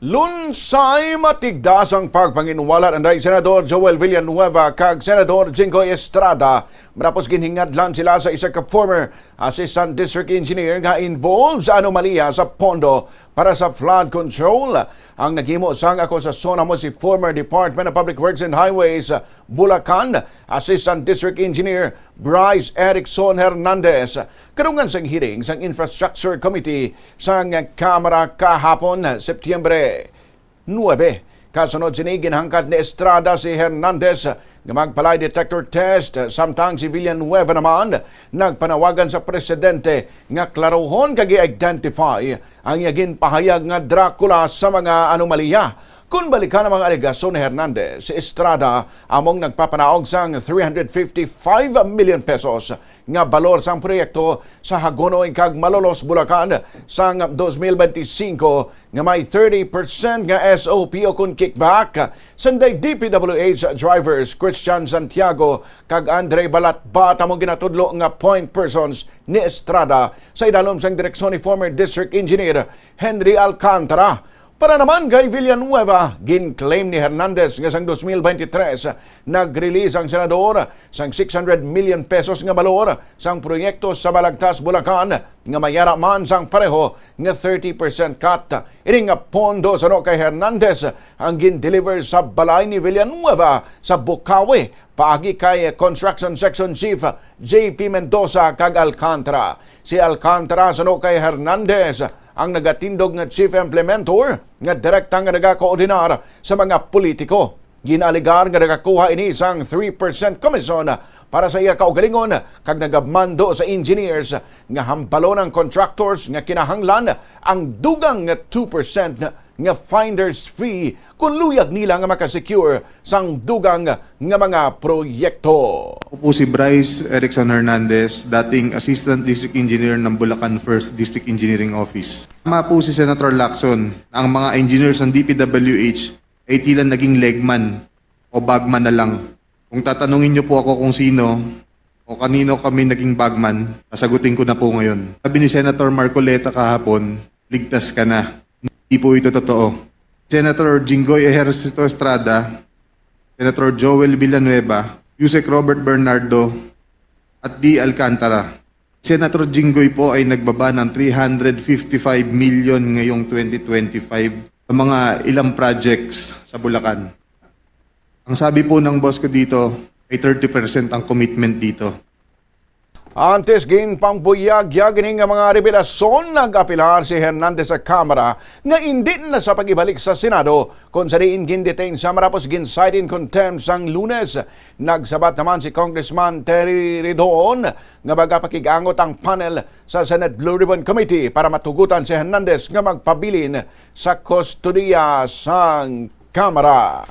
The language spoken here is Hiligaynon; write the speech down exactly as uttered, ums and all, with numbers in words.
Lunsay matigdas ang pagpanginwala anday Senador Joel Villanueva kag Senador Jinggoy Estrada matapos ginhingadlan sila sa isa ka former assistant district engineer nga involved sa anomalya sa pondo para sa flood control. Ang naghimo sang akusasyon amo si former Department of Public Works and Highways Bulacan Assistant District Engineer Bryce Erickson Hernandez kadungan sang hearing sang Infrastructure Committee sang Kamara kahapon, Septyembre nuebe. Kasunod sini, ginhangkat ni Estrada si Hernandez nga magpa-lie detector test, samtang si Villanueva naman nagpanawagan sa presidente nga klarohon kag i-identify ang iya ginpahayag nga Dracula sa mga anomalya. Kon balikan ang mga alegasyon ni Hernandez, si Estrada among nagpapanaog sang three hundred fifty-five million pesos nga balor sang proyekto sa Hagonoy kag Malolos, Bulacan sang twenty twenty-five nga may thirty percent nga S O P o kon kickback. Sanday D P W H drivers Christian Santiago kag Andre Balatbat among ginatudlo nga point persons ni Estrada sa idalom sang direksyon ni former District Engineer Henry Alcantara. Para naman kay Villanueva, gin-claim ni Hernandez nga sang twenty twenty-three, nag-release ang senador sang six hundred million pesos nga balor sang proyekto sa Balagtas, Bulacan, nga may ara man sang pareho nga thirty percent cut. Ini nga pondo suno kay Hernandez ang gin-deliver sa balay ni Villanueva sa Bocaue, paagi kay Construction Section Chief J P Mendoza kag Alcantara. Si Alcantara suno kay Hernandez ang nagatindog nga chief implementer nga direkta nga nagakoordinar sa mga politiko. Ginaalegar nga nagakuha ini sang three percent commission para sa iya kaugalingon kag nagamando sa engineers nga hambalon ang contractors nga kinahanglan ang dugang nga two percent nga finder's fee kon luyag nila nga makasecure sang dugang nga mga proyekto. Ako po si Bryce Erickson Hernandez, dating Assistant District Engineer ng Bulacan First District Engineering Office. Tama po si Senator Lacson na ang mga engineers ng D P W H ay tila naging legman o bagman na lang. Kung tatanungin niyo po ako kung sino o kanino kami naging bagman, sasagutin ko na po ngayon. Sabi ni Senator Marcoleta kahapon, "Ligtas ka na." Hindi po ito totoo. Senator Jinggoy Ejercito Estrada, Senator Joel Villanueva, Usec Robert Bernardo, at D Alcantara. Senator Jinggoy po ay nagbaba ng three hundred fifty-five million ngayong twenty twenty-five sa mga ilang projects sa Bulacan. Ang sabi po ng boss ko dito ay thirty percent ang commitment dito. Antes ginpangbuyagyag ini nga mga revelasyon, nag-apelar si Hernandez sa Kamara nga indi na sa pag-ibalik sa Senado, kung sa diin gindetain siya matapos gin-cite in contempt sang Lunes. Nagsabat naman si Congressman Terry Ridon nga magapakig-angot ang panel sa Senate Blue Ribbon Committee para matugutan si Hernandez nga magpabilin sa kustodiya sang Kamara.